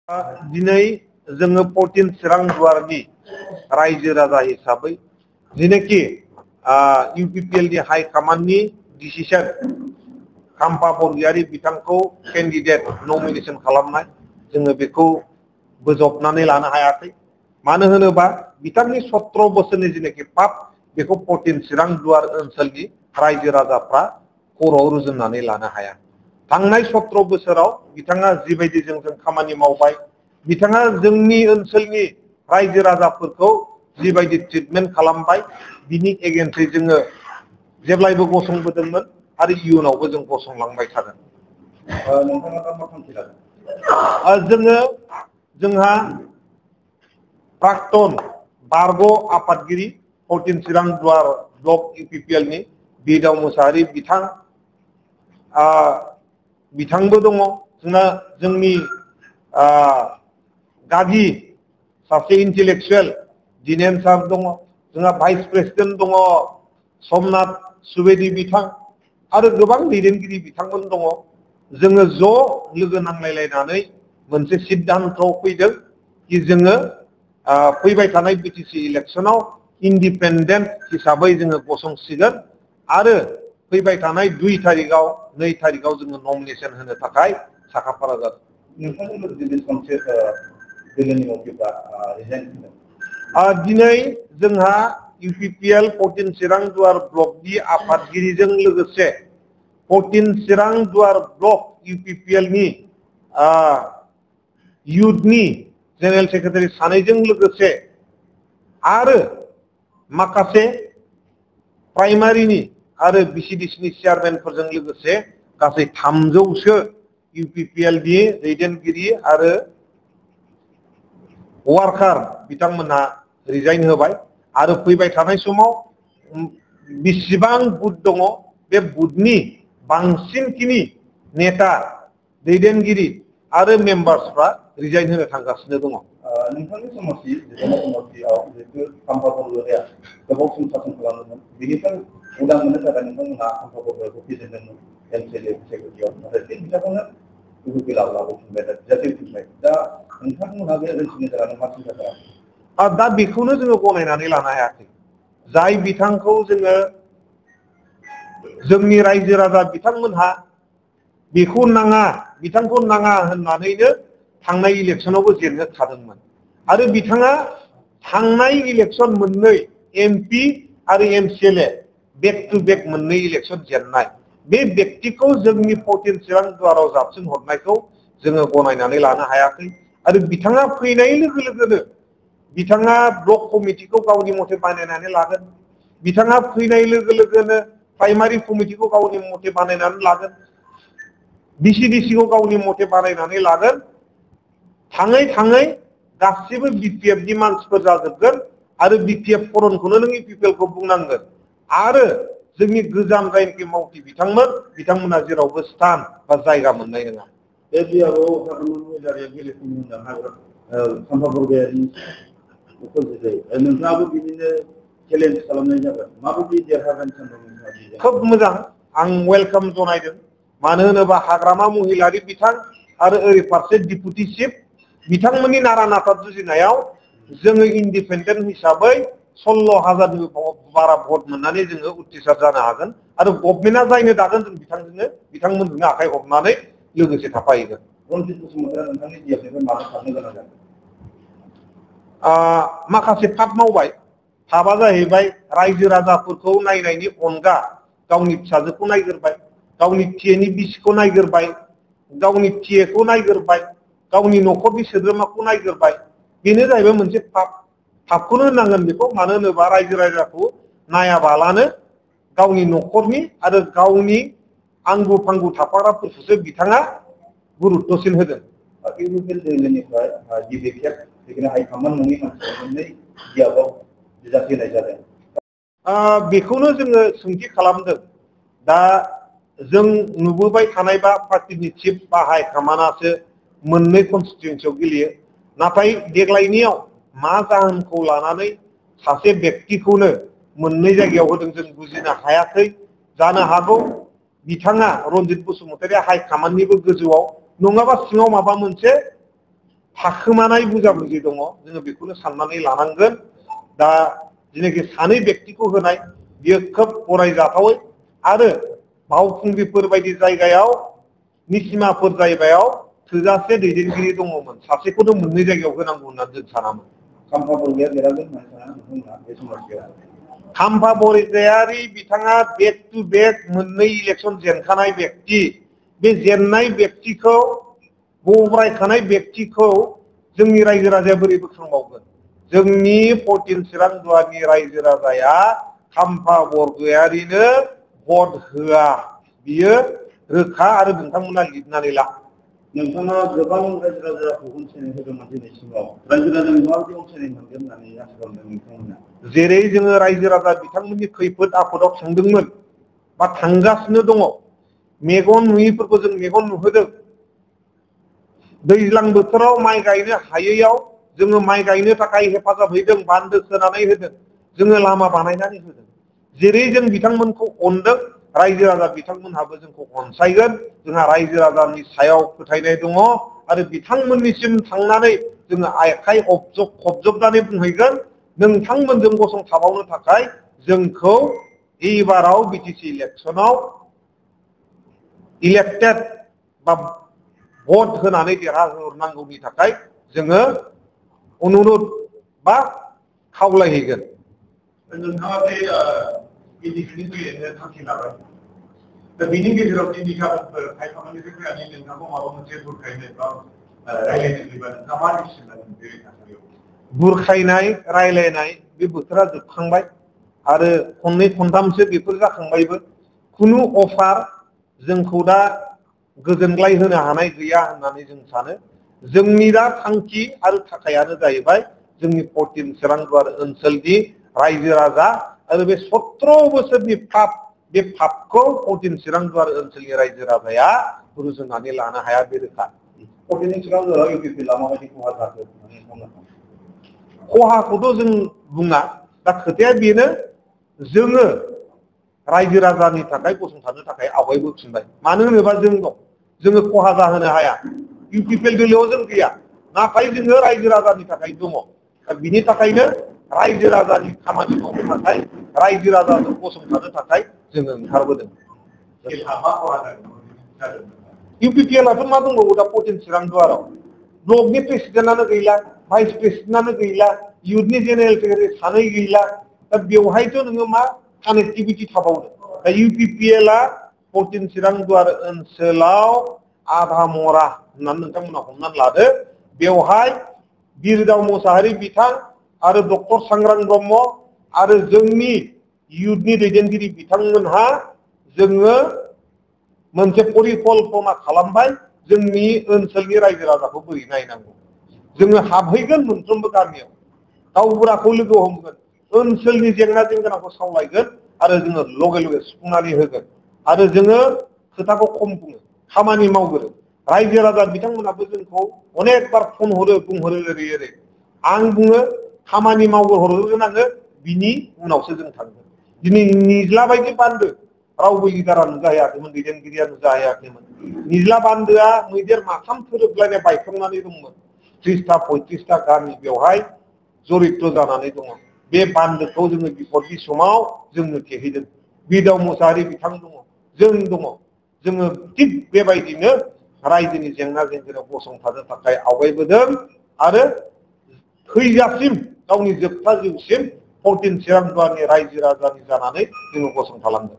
दिनै जोङो 14 चिरां दुवारनि रायजो राजा हिसाबै जेनेखि UPPL नि हाइ कमान्डनि डिसिसन खाम्फा बरगयारी बिथांखौ केन्डिडेट नमिनेशन खालामनाय जोङो बेखौ बोजबनानै लानो हायाखै। मानो होनोबा बिथांनि 17 बोसोरनि जेनेखि पाप बेखौ 14 चिरां दुवार ओनसोलनि रायजो राजाफ्रा खर'आव रुजुननानै लानो हाया। थांनाय 17 बोसोराव बिथाङा जिबायदि जोंजों खामानि मावबाय, बिथाङा जोंनि ओनसोलनि रायजो राजाफोरखौ जिबायदि ट्रिटमेन्ट खालामबाय, बिनि एगेन्स्टै जोङो जेब्लायबो गसंबोदोंमोन आरो इयुनावबो जों गसंलांबाय थागोन। नोंथाङा दा मा थांखि लागोन? जोंहा प्राक्तन बारग' आफादगिरि 14 चिरां दुवार ब्लक UPPL नि बिदाव मोसाहारि बिथांबो दङ। जोंनि गागि सासे इन्टेलेक्चुएल दिनेन सार दङ। जोंहा भाइस प्रेसिडेन्ट दङ समनाथ सुवेदी बिथां आरो गोबां दैदेनगिरि बिथांमोन दङ। जोङो ज' लोगो नांलायलायनानै मोनसे सिद्धान्तआव फैदों कि जोङो फैबाय थानाय BTC इलेक्सनाव इन्डिपेन्डेन्ट हिसाबै जोङो गसंसिगोन आरो फैबाय थानाय 2 तारिखाव जोङो नमिनेशन होनो थाखाय साखाफारा जादों। दिनै जोंहा UPPL 14 चिरां दुवार ब्लकनि आफादगिरिजों लोगोसे 14 चिरां दुवार ब्लक UPPL नि युथनि जेनेरेल सेक्रेटारि सानैजों लोगोसे आरो माखासे प्राइमारिनि आरो BCDC चेयारमेनफोरजों लोगोसे गासै 300सो UPPL नि दैदेनगिरि आरो वार्कार बिथांमोनहा रिजाइन होबाय आरो फैबाय थानाय समाव बेसेबां बुथ दङ बे बुथनि बांसिनखिनि नेता दैदेनगिरि आरो मेम्बार्सफ्रा रिजाइन होनो थांगासिनो दङ। नोंथांनि समस्थियाव जिहेतु खाम्फा बरगयारिया गोबाव सम सासन खालामदोंमोन, बेनिफ्राय उदां मोननो थाखाय नोंथांमोनहा खाम्फा बरगयारिखौ फेजेनदोंमोन MCLA सेक्रेटारियाव, नाथाय बे बिथांखौनो UPPL लाबोफिनबाय जाफैफिनबाय। दा नोंथांमोनहा बे ओनसोलनि थाखाय मा सिन्था खालामो? दा बेखौनो जोङो गनायनानै लानो हायाखै। जाय बिथांखौ जोङो जोंनि रायजो राजा बिथांमोनहा बिथांखौ नाङा होननानैनो थांनाय इलेक्सनावबो जेनहोखादोंमोन आरो बिथाङा थांनाय इलेक्सन मोननै MP आरो MCLA बेक टु बेक मोननै इलेक्सन जेननाय बे व्यक्तिखौ जोंनि 14 चिरां दुवाराव जाबसिन हरनायखौ जोङो गनायनानै लानो हायाखै। आरो बिथाङा फैनाय लोगो लोगोनो बिथाङा ब्लक कमिटिखौ गावनि मथे बानायनानै लागोन। बिथाङा फैनाय लोगो लोगोनो प्राइमारि कमिटिखौ गावनि मथे बानायनानै लागोन। BCDC खौ गावनि मथे बानायनानै लागोन। थाङै थाङै गासिबो BPF नि मानसिफोर जाजोबगोन आरो BPF फरनखौनो नों UPPL खौ बुंनांगोन आरो जोंनि गोजाम जायनोखि मावथि बिथांमोना जेरावबो स्थान बा जायगा मोननाय नङा। बे बियाबाव खाम्फा बरगयारिनि नोंथाङाबो बिदिनो चेलेन्ज खालामनाय जाबाय, माबायदि देरहागोन सानदों? खोब मोजां, आं वेलकाम जनायदों। मानो होनोबा हाग्रामा महिलारि बिथां आरो ओरै फारसे डिपुटि चिफ बिथांमोननि नारा नाथा जुजिनायाव जोङो इन्डिपेन्डेन्ट हिसाबै 16,000निबो बारा भट मोननानै जोङो उथ्रिसार जानो हागोन आरो गभर्नमेन्टआ जायनो दागोन जों बिथांमोननो आखाइ हरनानै लोगोसे थाफाहैगोन। रनजित बसुमतारिया नोंथांनि DF मानो खारनो गोनां जादों? माखासे पाप मावबाय। पापआ जाहैबाय रायजो राजाफोरखौ नायनायनि अनगा गावनि फिसाजोखौ नायग्रोबाय, गावनि फिसानि बिसिखौ नायग्रोबाय, गावनि फिसाखौ नायग्रोबाय, गावनि न'खरनि सोद्रोमाखौ नायग्रोबाय। बेनो जाहैबाय मोनसे पापखौनो होननांगोन बेखौ। मानो होनोबा रायजो राजाखौ नायाबालानो गावनि न'खरनि आरो गावनि आंगो फांगु थाफाग्राफोरखौसो बिथाङा गुरुत्तसिन होदों। UPPL दोलोनिफ्राय गिबि खेब हाइकमान्ड नङि मानसिफोरनै बियाबाव जाफैनाय जादों। बेखौनो जोङो सोंथि खालामदों। दा जों नुबोबाय थानायबा पार्टिनि चिफ बा हाइकमान्डआसो मोननै कनस्टिटुयेन्सियाव गेलेयो। नाथाय देग्लायनियाव मा जाहोनखौ लानानै सासे व्यक्तिखौनो मोननै जायगायाव होदों जों बुजिनो हायाखै। जानो हागौ बिथाङा रनजित बसुमतारिया हाइकमान्डनिबो गोजौआव नङाबा सिङाव माबा मोनसे थाखोमानाय बुजाबुजि दङ जोङो बेखौनो साननानै लानांगोन दा जेनाखि सानै व्यक्तिखौ होनाय बियो खोब गनायजाथावै आरो बावखुंग्रिफोर बायदि जायगायाव निसिमाफोर जायगायाव थोजासे दैदेनगिरि दङमोन सासेखौनो मोननै जायगायाव होनांगौ होननानै जों सानामोन खाम्फा बरग'यारिया देरहागोन होननानै साना बे समस्याया खाम्फा बरग'यारि बिथाङा बेक टु बेक मोननै इलेक्सन जेनखानाय व्यक्ति बे जेननाय व्यक्तिखौ बरायखानाय व्यक्तिखौ जोंनि रायजो राजाया बोरै बोखांबावगोन जोंनि 14 चिरां दुवारनि रायजो राजाया खाम्फा बरग'यारिनो भट होआ बियो रोखा आरो नोंथांमोना लिरनानै ला नोंथाङा गोबां रायजो राजाखौ अनसायनाय होदोंमोन दिनैसिमाव रायजो राजानि माबायदि अनसायनाय मोनगोन होननानै आसा खालामदों नोंथांमोना जेरै जोङो रायजो राजा बिथांमोननि खैफोद आफोदाव थांदोंमोन बा थांगासिनो दङ मेगन नुयैफोरखौ जों मेगन नुहोदों दैज्लां बोथोराव माइ गायनो हायैयाव जोङो माइ गायनो थाखाय हेफाजाब हैदों बान्दो खोनानै होदों जोङो लामा बानायनानै होदों जेरै जों बिथांमोनखौ अनदों रायजो राजा बिथांमोनहाबो जोंखौ अनसायगोन जोंहा रायजो राजानि सायाव फोथायनाय दङ आरो बिथांमोननिसिम थांनानै जोङो आखाइ खबजबनानै बुंहैगोन नोंथांमोनजों गसंथाबावनो थाखाय जोंखौ एबाराव बिटिसि इलेक्सनाव इलेक्टेड बा भट होनानै देरहाहरनांगौनि थाखाय जोङो अनुरद बा खावलायहैगोन नोंथाङा बे बिटिसिनि फैनो थांखि लाबाय दा बिनि गेजेराव दिनै गाबोनफोर खायफानिफ्राय फैनानै नोंथांखौ माबा मोनसे बुरखायनो बा रायलायनो फैबा नोंथाङा मा डिसिसन लागोन बे थासारियाव बुरखायनाय रायलायनाय बे बोथोरा जोबखांबाय आरो खननै खनथामसो बेफोर जाखांबायबो खुनु अफार जोंखौ दा गोजोनग्लाय होनो हानाय गैया होननानै जों सानो जोंनि दा थांखि आरो थाखायानो जाहैबाय जोंनि 14 चिरां दुवार ओनसोलनि रायजो राजा आरो बे 17 बोसोरनि पाप बे पापखौ 14 चिरां दुवार ओनसोलनि रायजो राजाया रुजुनानै लानो हाया बे रोखा 14 चिरां दुवाराव इउपिपिएलआ माबायदि खहा जाखो खहाखौथ' जों बुङा दा खोथाया बेनो जोङो रायजो राजानि थाखाय गसंथानो थाखाय आवगायबोफिनबाय मानो होनोबा जों दं जोङो खहा जाहोनो हाया इउपिपिएल दोलोआव जों गैया नाथाय जोङो रायजो राजानि थाखाय दङ दा बिनि थाखायनो रायजो राजानि खामानि मावनो थाखाय रायजो राजाजों गसंथानो थाखाय जोङो ओंखारबोदों इउपिपिएलआथ' मा दंबावो दा 14 चिरां दुवाराव ब्लकनि प्रेसिडेन्टआनो गैला भाइस प्रेसिडेन्टआनो गैला इउथनि जेनेरेल सेक्रेटारि सानै गैला दा बेवहायथ' नोङो मा कानेक्टिभिटि थाबावदों दा इउपिपिएलआ 14 चिरां दुवार ओनसोलाव आधा मरा होननानै नोंथांमोना हमनानै लादो बेवहाय बिरदाव मुसाहारि बिथां आरो डक्टर सांग्रां ब्रह्म आरो जोंनि इयुथनि दैदेनगिरि बिथांमोनहा जोङो मोनसे परिकल्पना खालामबाय जोंनि ओनसोलनि रायजो राजाखौ बोरै नायनांगौ जोङो हाबहैगोन मोनफ्रोमबो गामियाव गावबुराखौ लोगो हमगोन ओनसोलनि जेंना जेंगोनाखौ सावलायगोन आरो जोङो लगे लगे सुफुंनानै होगोन आरो जोङो खोथाखौ खम बुङो खामानि मावगोन रायजो राजा बिथांमोनाबो जोंखौ अनेक बार फन हरो बुंहरो ओरै ओरै आं बुङो खामानि मावहरगोन आङो बिनि उनावसो जों थांगोन दिनै निज्ला बायदि बान्दो रावबो लिडारा नुजाहैयाखैमोन दैदेनगिरिया नुजाहैयाखैमोन निज्ला बान्दोआ मैदेर माथाम थोरोबलायनाय बायफ्लंनानै दंमोन 30टा 35टा गामि बेवहाय जरित्र जानानै दङ बे बान्दोखौ जोङो बिपदनि समाव जोंनो थेहैदों बिरदाव मुसाहारि बिथां दङ जों दङ जोङो थिग बेबायदिनो रायजोनि जेंना जेंगोनायाव गसंथानो थाखाय आवगायबोदों आरो थैजासिम गावनि जोबथा जिउसिम 14 चिरां दुवारनि रायजो राजानि जानानै जोङो गसंथालांदों